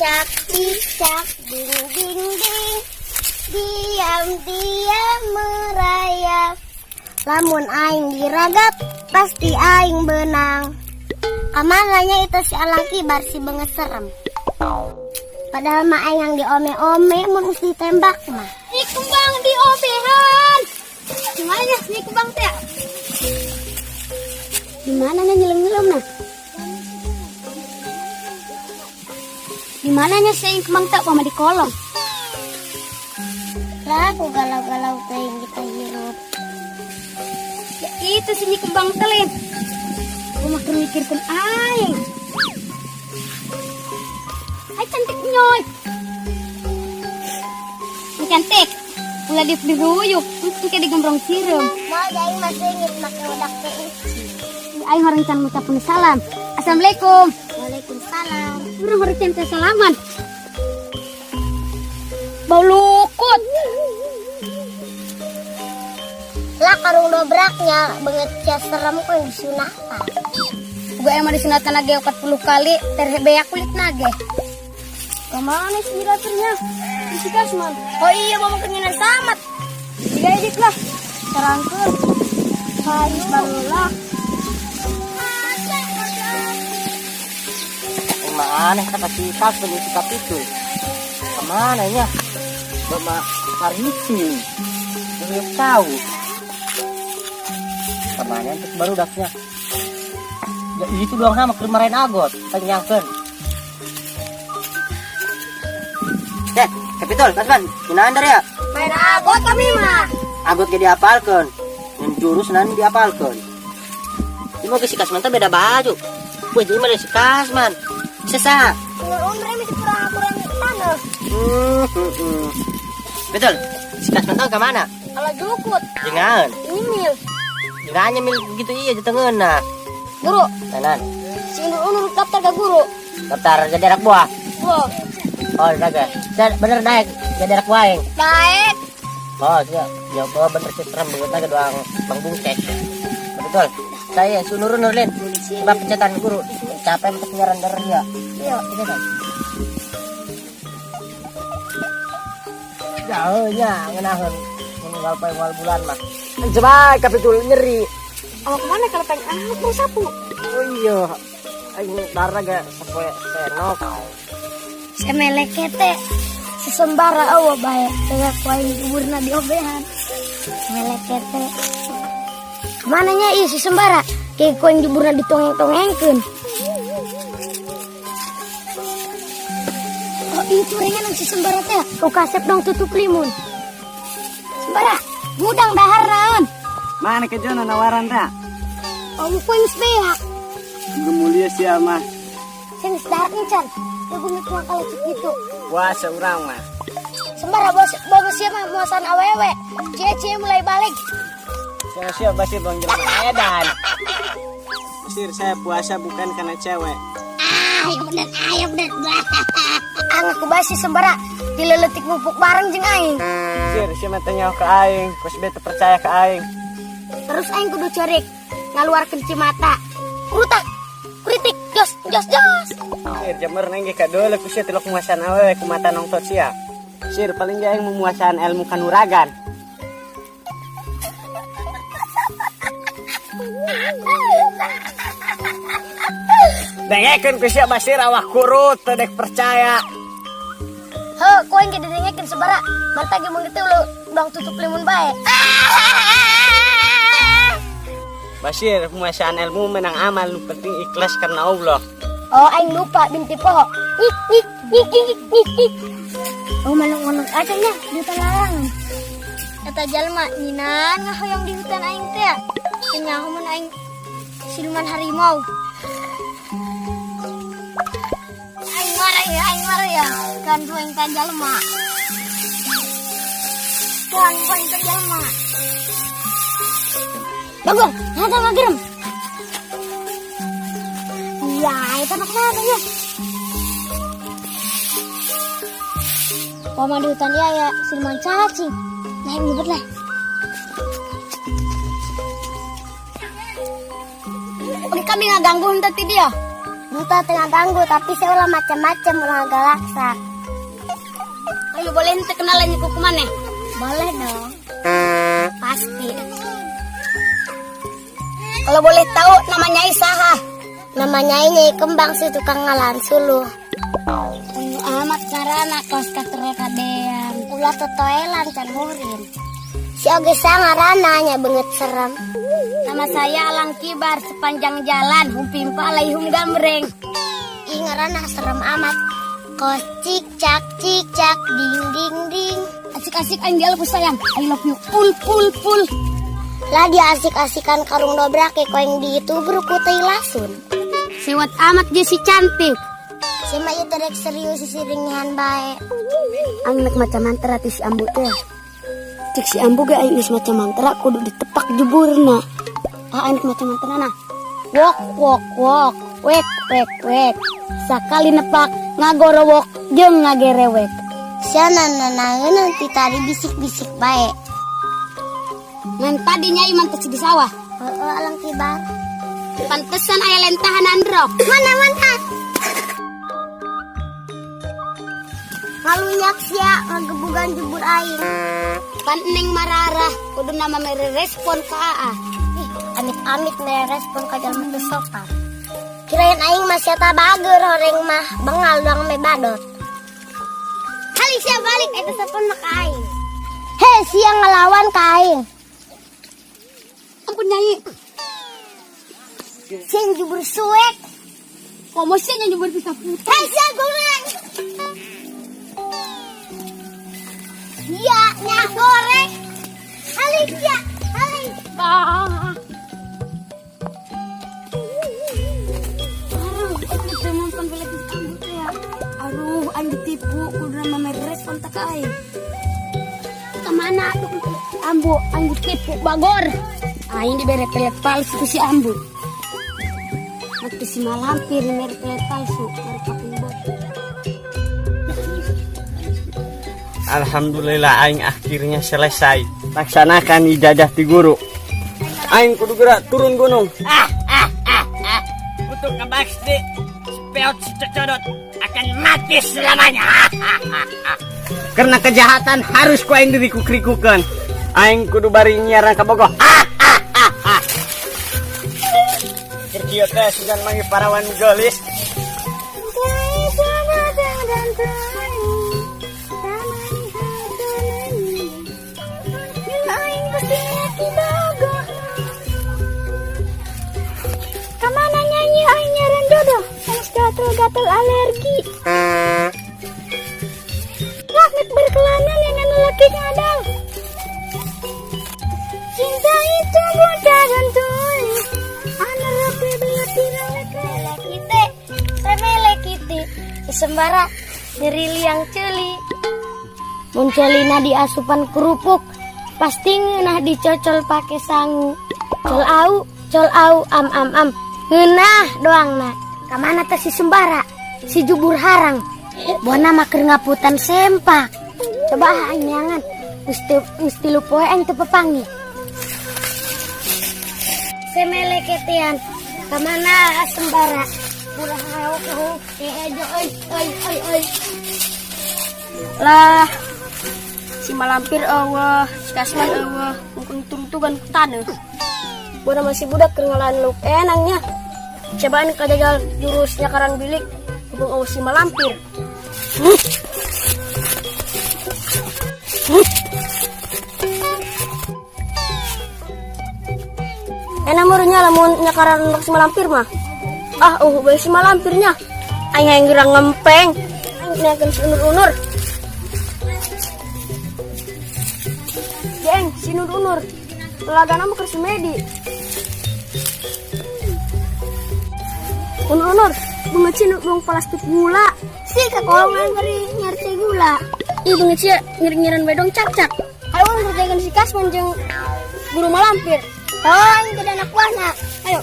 Cak cicak ding ding ding, diam diam merayap. Lamun aing diragap, pasti aing benang. Kamana nya itu si Alang Kibar, si banget serem. Padahal mah aing yang diome-ome mun geus ditembak mah. Nyi Kembang di obehan. Gimana ya Nyi Kembang teh? Di mana nya nyelem-nyelem nah? Di mana nya si Kembang teh pama di kolong? Lah, aku galau-galau teuing kita hirup. Ya, itu si Nyi Kembang teh lain. Gua mah keur mikirkeun aing. Hai, cantik nyoy. Ini cantik. Ulah di diruyuk, engke digembrong sireum. Mau aing mah seungit make udak teh uci. Aing orang can ngucapkeun salam. Assalamualaikum. Waalaikumsalam. Urang orang can teh salaman. Bau lukut. Lah, karung dobraknya banget cia serem kok yang disunatan. Gua emang disunatan lagi 40 kali terbeak kulit nage. Kemana sih dapurnya? Di Kasman. Oh iya, mau kenyinan samat. Digaedik lah. Terangkeun. Hayu barulah. Emang aneh kata si Tas punya sikap itu. Kemana ya? Bapak Parisi. Belum tahu. Kemana untuk baru daknya? Ya itu doang sama kemarin agot, tanyakan. Eh, Kapitol, Kasman, kinaan dari ya? Main agot kami mah. Agot jadi apalkeun. Yang jurus nanti diapalkeun. Ini mau ke si Kasman teh beda baju. Wah, jadi mana si Kasman? Sesa. Umur masih kurang-kurang tanah. Betul. Si Kasman tahu ke mana? Kalau jukut, Jangan. ini mil. Jangan mil begitu iya jetengeun nah. Guru, Kanan. si undur-undur daftar ke guru. Daftar jadi anak buah. Wah, Oh, naga. Bener naik jadi anak buah yang. baik. Oh, iya. Ya, bawa bener sih serem banget naga doang Bang Bungkek. Betul. Saya sunurun nurlin. Sebab pencetan guru capek untuk nyaran dari dia. Iya. Iya kan? Jauh ya, ngenahan meninggal poe awal bulan mah. Coba kapitul nyeri. Oh, kemana kalau pengen ah, mau sapu? Oh iya. Aing darah gak sepoe senok. Semelekete sesembara awa bae tengah kuaing kuburna di obehan. Semelekete. Kemana nya ieu si sembara? Kayak kuaing juburna ditongeng-tongengkeun. Oh, itu ringan si sembara teh. Kau kasep dong tutup limun. Sembara, gudang dahar naon? Mana ke jono nawaran tak? Oh, kuaing geus beak. Gemulia siapa mah? Sing geus dahar encan. Ya gua mikir kalau cik gitu. Puasa urang mah. Sembara bos bos siapa muasan awewe. Cie-cie mulai balik. Siapa siapa Basir bang jelema edan. Basir saya puasa bukan karena cewek. Ah, ya bener, ah, ya bener. Ah, ngaku basi sembara. Dileletik mupuk bareng jeung aing. Sir, siapa tanya ke aing, kos beta percaya ke aing. Terus aing kudu cerik ngaluarkeun cimata. Rutak, kritik, jos, jos, jos. Sir, jamur nengge kadole ku sia tilok muasan awewe ku mata nongtot sia. Sir, paling ge aing memuasaan ilmu kanuragan. Dengekeun ku sia Basir awak kurut teu dek percaya. Heh, ku aing ge didengekeun sembara. Manta ge mun kitu lu dong tutup limun bae. Basir, penguasaan ilmu menang amal, nu penting ikhlas karena Allah. Oh, aing lupa binti poho. Ih, ih, ih, ih, ih, ih. Oh, malung-malung aja nya di hutan larangan. Eta jalma nyinan ngahoyong di hutan aing teh. Nyaho mun aing siluman harimau. Aing marah ya, aing marah ya. Kan dua aing teh jalma. Kan dua aing teh jalma. Bagong, nyata ngagerem. Iya, itu anak mana ya? Pama di hutan ya, ya, siluman cacing. Nah, yang nyebut lah. Oke, kami nggak ganggu nanti dia. Entah tengah ganggu, tapi saya ulah macam-macam, ulah galaksa. Ayo boleh ente kenalan ku kemana? Boleh dong. Pasti. Kalau boleh tahu namanya Isaha. Namanya ini Kembang si tukang ngalan suluh. Unyu amat carana kos katerel kadean. Ulah totoelan can murim. Si oge sangarana nya beungeut serem. Nama saya Alang Kibar sepanjang jalan hum pimpa alaihum gambreng. Ih ngarana serem amat. Kos cik cak cik cak ding ding ding. Asik-asik aing dialog sayang. I love you. Pul pul pul. Lah dia asik-asikan karung dobrak ke koeng di itu ku teh lasun. Sewot amat je si cantik. Si mah ieu rek serius sisiringan bae. Aing nek maca mantra ti si ambu teh. Cek si ambu ge aing geus maca mantra kudu ditepak juburna. Ah aing nek maca mantra na. Wok wok wok, wek wek wek. Sakali nepak ngagorowok jeung ngagerewek. Sia nanaeun ti tadi bisik-bisik bae. Ngan tadi nyai mantes di sawah. Heeh Alang Kibar. Pantesan aya lentahan androk. Mana mana? Ngalunyak sia ngagebugan jubur aing. Pan neng mararah kudu nama mere respon ka aa. Ih, amit-amit mere respon ka jalma teu sopan. Kirain aing mah sia bager horeng mah bengal doang me badot. Kali sia balik eta sapon mah ka aing. He sia ngelawan ka aing. Ampun nyai. Sia jubur suek. Komo sia nyubur bisa putar. Hei sia goreng. Sia nya goreng. Halik sia, halik. Ah. Aduh, aing teu mempan balik si ambu teh ya. Aduh, aing ditipu kudu nama mere respon tak ka aing. Kemana atuh ambu aing ditipu bagor. Aing dibere pelet palsu ku si ambu. Mati si malampir mere pelet palsu, mere pakai bot. Alhamdulillah aing akhirnya selesai. Laksanakan ijazah ti guru. Aing kudu gerak turun gunung. Untuk ngebaks di peot si cocodot akan mati selamanya. Karena kejahatan harus ku aing diriku-krikukeun. Aing kudu bari nyiaran ka Bogoh. Kieu teh sugan manggih parawan geulis. Kamana nyanyi aing nyaran jodoh? Aing gatel-gatel alergi. Langit berkelana dengan lelaki ngadal. Cinta itu buta dan tuli. Anak rapi belati kita, remele kita. Sembara nyeri liang celi. Mun celina di asupan kerupuk, pasti ngeunah dicocol pake sangu. Col au, col au, am am am. Ngeunah doang na. Kamana teh si Sembara, si jubur harang. Buana mah keur ngaputan sempak. Coba ah aing neangan. Geus tilu poe aing teu papanggih. Semeleketean. Kamana Sembara? Pura haok haok ejo oi oi oi oi. Lah si malampir eueuh, si Kasman eueuh, mungkin turuntugan ku taneuh. Buana masih budak keur ngalahan lauk enangnya. Cobaan kajajal jurus nyakaran bilik, hubung eueuh si malampir. Enak murunya lamun nyakaran si malampir mah. Ah, bae si malampirnya. Aing hayang gerang ngempeng. Aing naikeun si unur-unur. Geng, si unur-unur. Telagana mah keur si Medi. Unur-unur, beungeut si nu plastik gula. Si kakolongan ngeri nyarce gula. Ih, beungeut sia ngeri-ngerian bedong cak-cak. Ayo urang ngerjakeun si Kasman jeung guru malampir. Oh, aing teh anak buahna. Ayo.